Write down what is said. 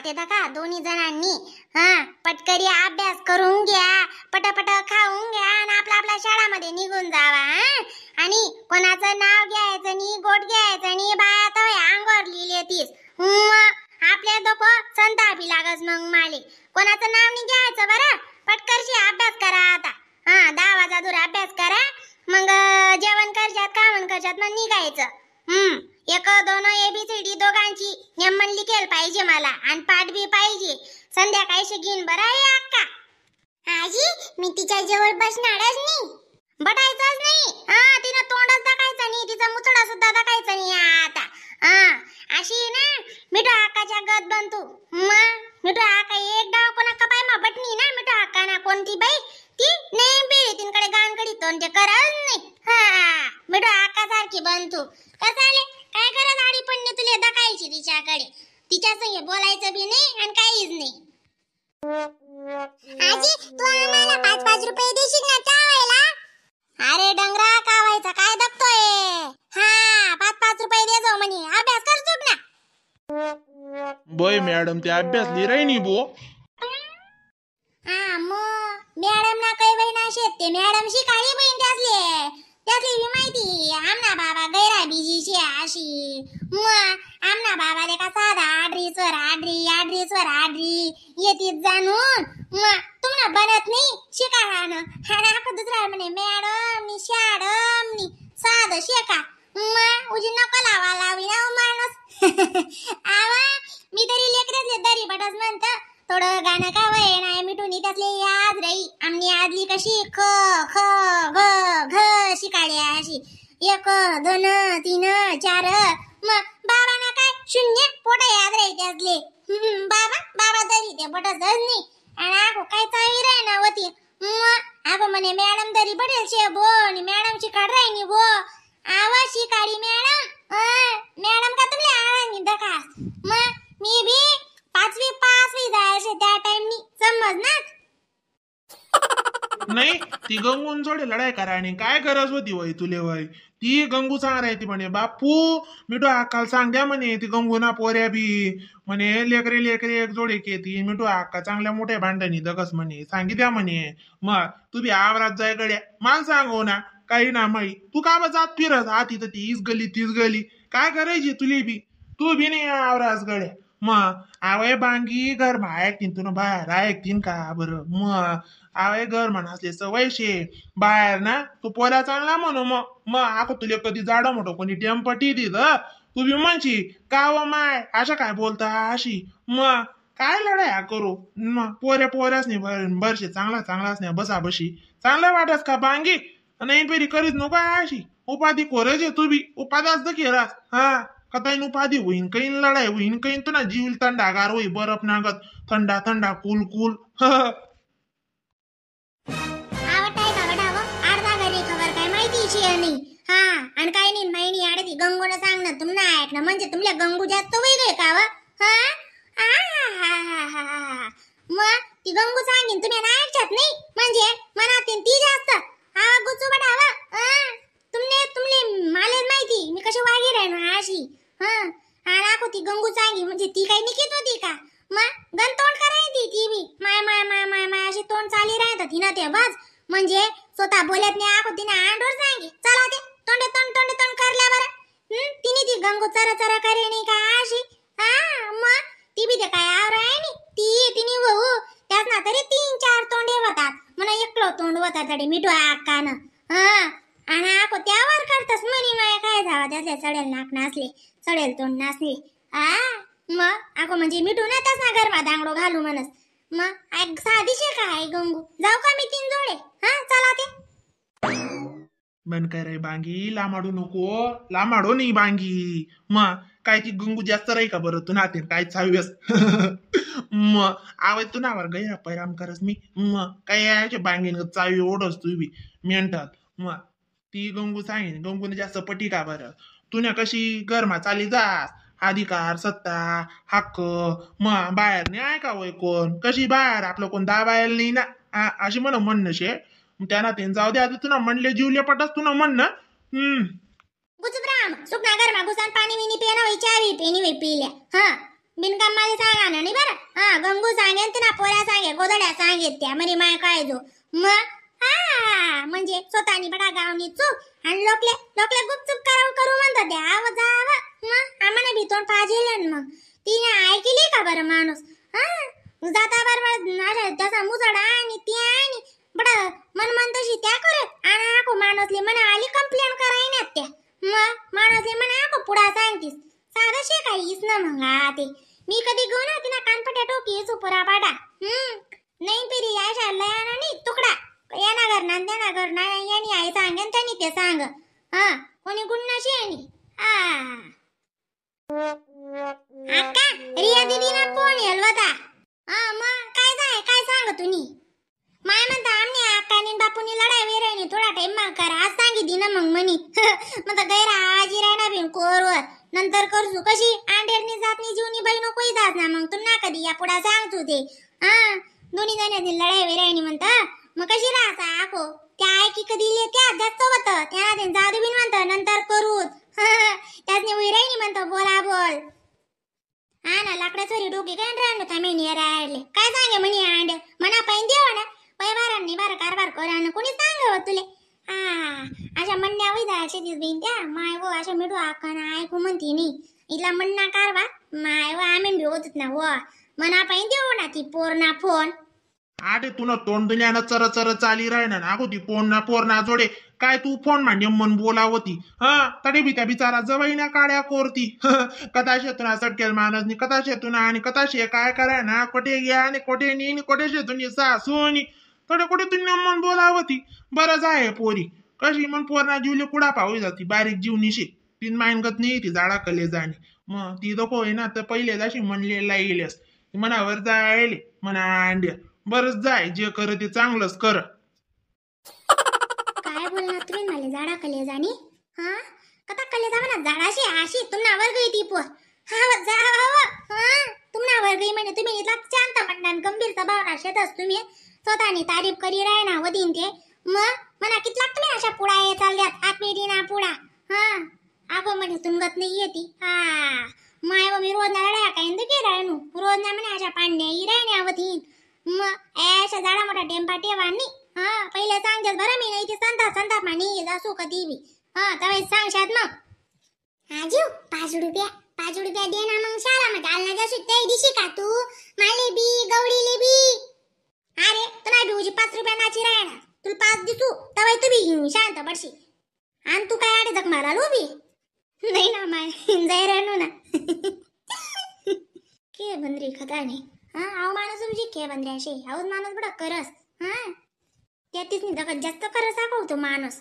ते दका दोन्ही जणांनी. हा पटकरी अभ्यास करून घ्या, पटापट खाऊन घ्या आणि आपला आपला शाळामध्ये निघून जावा. हा आणि कोणाचं नाव घ्यायचं नी, गोट घ्यायचं नी, बाया तर अंगावर लिहिले तीस आपल्या डोकं संतापी लागस मग माले. कोणाचं नाव नाही घ्यायचं बरं, पटकरशी अभ्यास करा आता. हा 10 वाजा दूर अभ्यास करा, मग जेवण करशात कामण करशात मग निघायचं. 1 2 ABCD दोघांची नेमन लिखेल पाहिजे मला आणि पाठ बी पाहिजे. संध्याकाळी घेईन बरं आहे अक्का. आजी मी तिच्या जवळ बसणारच नाही. बटायचंच नाही. हा तिनं तोंडच दाखायचं नाही, तिचा मुचडा सुद्धा दाखायचा नाही आता. हा अशी ना मिठो आकाच्या गत बनतू. मग मिठो आका एक डाव कोणा कपाय मा बटनी ना मिठो आका ना कोणती बाई ती नेम पेरी तिनकडे गाणकडी तोंड ते करत नाही. हा मिठो आका सारखी बनतू. कसाले काय करत आडी पण नाही तुले दाखायची तिच्याकडे, तिच्या संगे बोलायचं बी नाही आणि काहीच नाही. आजी तू आम्हाला 5-5 रुपये देशील ना चावायला? अरे डंगरा कावायचा काय दबतोय? हा 5-5 रुपये दे जाऊ म्हणे, अभ्यास कर चुक ना. बय मॅडम ते अभ्यास लिराय बो. हा मग मॅडम ना काही बाई ना शेत ते मॅडम शिकाळी बहीण त्यासले त्यासली बी माहिती आमना बाबा गैरा बिजी शे अशी. मग आमना बाबा ले का साधा आड्रीसवर आड्री आड्रीसवर आड्री येतीच जाणून. मग तुम्हाला बनत नाही शिकाळा ना. हा ना दुसरा म्हणे मॅडम नी शाडम नी साधं शेका. मग उजी नको लावा लावी ना माणूस. आवा मी तरी लेकरातले दरी बटच म्हणत थोडं गाणं का वय नाही मिठून त्यातले याद राही. आमनी आदली कशी ख ख घ घ शिकाळी अशी 1 2 3 4. मग बाबा ना काय 0 पोट याद राही त्यातले. बाबा बाबा तरी ते पटच नाही आणि आखो काय चावी राही ना होती. मग आखो म्हणे मॅडम तरी पटेल शे बो आणि मॅडम शिकाड राही नी बो. आवा शिकाडी मॅडम मॅडम का तुमले आळा दखास. मग मी बी 5वी पासवी जायचे त्या टाइमनी समज ना. नाही ती गंगून जोडे लढाई करा आणि काय गरज होती वय तुले वय. ती गंगू सांग राहती म्हणे बापू मिठू अक्काला सांग द्या म्हणे ती गंगू ना पोऱ्या बी म्हणे लेकरे लेकरे एक जोडे के ती मिठू अक्का चांगल्या मोठ्या भांडणी दगस म्हणे सांगी द्या म्हणे. मग तू बी आवरात जाय गड्या मला सांगू ना काही ना माई तू का बा जात फिरत आती तर तीच गली तीच गली काय करायची तुले बी तू बी नाही आवरास गड्या. मग आवय बांगी घर मा ऐकतीन तुला बाहेर ऐकतीन का बरं. मग आवय घर म्हणा असले सवय शे बाहेर ना तू पोरा चांगला म्हणू. मग मग आको तुले कधी जाडं मोठं कोणी टेम्पटी दिलं तू बी म्हणशी का व माय अशा काय बोलता अशी. मग काय लढाया करू मग पोऱ्या पोऱ्याच नाही बरशे चांगला चांगलाच नाही बसा बशी चांगला वाटस का बांगी नाही पेरी करीत नको अशी उपाधी कोरायची तू बी उपाध्याच दखेरास. हा कताईन उपाधी होईन कैन लढाई होईन कैन तुला जीव थंडागार होई बरफ नागत थंडा थंडा कुल कुल. अर्धा घरी खबर काय माहिती शे नाही. हा आणि काय नाही माहिनी आडे ती गंगून सांग ना तुमना ऐकलं म्हणजे तुमल्या गंगू जास्त वय गे का व? हा हा मग ती गंगू सांगीन तुम्ही ना ऐकत नाही म्हणजे मनात ती जास्त हा गुचू बटावा. तुमने तुमले माले माहिती मी कशी वागी राहिनो अशी. हा हा राखो ती गंगू सांगी म्हणजे ती काही निकित होती का मग गण तोंड करायची ती बी माय माय माय माय माय अशी तोंड चाली राहत ती ना ते बस म्हणजे स्वतः बोलत नाही आखो तिने आंडोर सांगी चला ते तोंड तोंड तोंड तोंड करल्या बरं. तिने ती गंगू चरा चरा करे नाही का अशी. हा मग ती बी ते काय आवर आहे नी ती तिने वहू त्याच ना तरी 3-4 तोंडे होतात म्हणा एकलो तोंड होता तरी मिठू अक्कानं. हा आणि आखो त्यावर करतस म्हणी माय काय जावा त्यातले सडेल नाक नासले सडेल तोंड नासले. आ मग आखो म्हणजे मिठू ना त्याच ना गरमा दांगडो घालू म्हणस. मग ऐक साधीशे काय गंगू जाऊ का मी 3 जोडे? हा चला ते मन काय रे बांगी लामाडू नको लामाडो नाही बांगी. मग काय ती गंगू जास्त राही का बरं तू नाते काय चावीस. मग आवाज तू नावर गैरा परिणाम करस मी. मग काय यायचे बांगीन चावी ओढस तू बी मेंटल. मग ती गंगू सांगेन गंगूने जास्त पटी का बरं तुने कशी गरमा चाली जास अधिकार सत्ता हक्क मग बाहेर नाही ऐका वय कोण कशी बाहेर आपलं कोण दाबायला नाही ना अशी म्हण म्हणणं शे. त्यांना ते जाऊ दे आता तुला म्हणले जीवले पटस तुला म्हणणं. गुजराम सुकना गरमा घुसान पाणी विनी पिया ना चावी पेनी वे पिल्या. हा बिनकाम मला सांगा ना नाही बरं. हा गंगू सांगेन तिना पोऱ्या सांगे गोदड्या सांगेत त्या म्हणे माय काय जो मग हा म्हणजे स्वतःनी बडा गावनी चूक आणि लोकले लोकले गुपचूप करावं करू म्हणतात त्या आव जावं. मग आम्हाला भीतोंड पाहिजे मग तिने ऐकली का बरं माणूस. हा जाता बरोबर अशा त्याचा मुजडा आणि ती आणि बडा मन मन तशी त्या करत आणि आको माणूसले म्हणा आली कंप्लेंट करायनात त्या. मग माणूसले म्हणा आको पुढा सांगतीस साधं शे काहीच ना मग हा ते मी कधी घेऊ ना तिना कानपट्या टोकी सुपुरा पाडा. नाही पिरी अशा लयाना नाही तुकडा याना घरना त्याना घरना यांनी आई सांगेन त्यांनी ते सांग. हा कोणी गुण नशी आणि हा अक्का रिया दीदी ना फोन येलवता. हा मग काय जाय काय सांग तुम्ही माय म्हणता आमने अक्कानी बापूनी लढाई वेरायनी थोडा टाइम मग करा आज सांगितली ना मग म्हणी. म्हणता गैरा आजी राहणार बिन कोरवर नंतर करसू कशी आंडेरनी जातनी जीवनी बहीण कोई जात ना मग तुम्ही ना कधी या पुढा सांगतो ते. हा दोन्ही जणांनी लढाई वेरायनी म्हणता मग कशी राहता आको त्या ऐकी कधी त्या जास्त होतं त्या ते जादू बिन म्हणतं नंतर करूच. त्यातनी उई म्हणतो बोला बोल. हा ना लाकडा चोरी डोके काय राहणं थांबे राहिले काय सांगे म्हणे आंड मना पाहिजे देवा ना पै बारांनी बारा कारभार करा कोणी सांगावं तुले. हा अशा म्हणण्या वय जायचे दिस बहीण त्या माय व अशा मिठू आका ऐकू म्हणती नाही इथला म्हणणा कारभार माय व आम्ही बी होतच ना व मना पाहिजे देऊ ना ती पोर ना फोन. आडे तुला तोंड दुनियानं चर चर चाली राहिना ना अगो ती पोर पोरणा जोडे काय तू फोन मांडे मन बोलावती. हा तरी बी त्या बिचारा जवळ काड्या कोरती. कथा शेतून सटकेल माणूस नी कथा शेतून आणि कथा शे काय कराय ना कोठे घ्या आणि कोठे नी कोठे शेतून सासूनी थोडे कुठे तू मन बोलावती. बरं जाय पोरी कशी मन पोरणा जीवले कुडा पाहू जाती बारीक जीवनीशी तीन मायनगत नाही ती जाडा कले जाणे मग ती नको आहे ना तर पहिले जशी म्हणले लाईलेस मनावर जायले म्हणा अंड्या बरंच जाय जे कर ते चांगलंच कर. काय बोलणार तुम्ही मला जाडा कले जाणी. हा कथा कले जावा ना जाडाशी आशी तुम्हाला गई ती पोर. हा जा हा तुम्हाला गई म्हणे तुम्ही इथला शांत म्हणणार गंभीर स्वभाव शेतच तुम्ही स्वतःनी तारीफ करी राय ना वदीन ते मग म्हणा कितलाक तुम्ही अशा पुडा ये चालल्यात आत्मेडी ना पुडा. हा आगो म्हणे तुमगत नाही येती. हा माय मी रोज ना लढाया काय दुखी राहणू रोज ना म्हणे अशा पांड्या ही राहण्या वतीन मग अशा झाडा मोठा टेम्पा ठेवा नी. हा पहिले सांगतात बरं मी नाही ते संता संताप मानी जासू कधी बी. हा तवे सांगशात मग. आजू 5 रुपया 5 रुपया दे ना मग शाळा मध्ये आलना जासू ते दिशी का तू माले बी गौडीले बी. अरे तुला बी 5 रुपया नाची राहणार तुला 5 दिसू तवाय तू बी शांत पडशी आणि तू काय आडे जग माराल उभी नाही ना माय जाय राहणू ना. के बंदरी खता नाही. हा आव माणूस तुमची के बंदरी असे आऊज माणूस बडा करस. हा त्यातीच नाही जगात जास्त करस दाखवतो माणूस.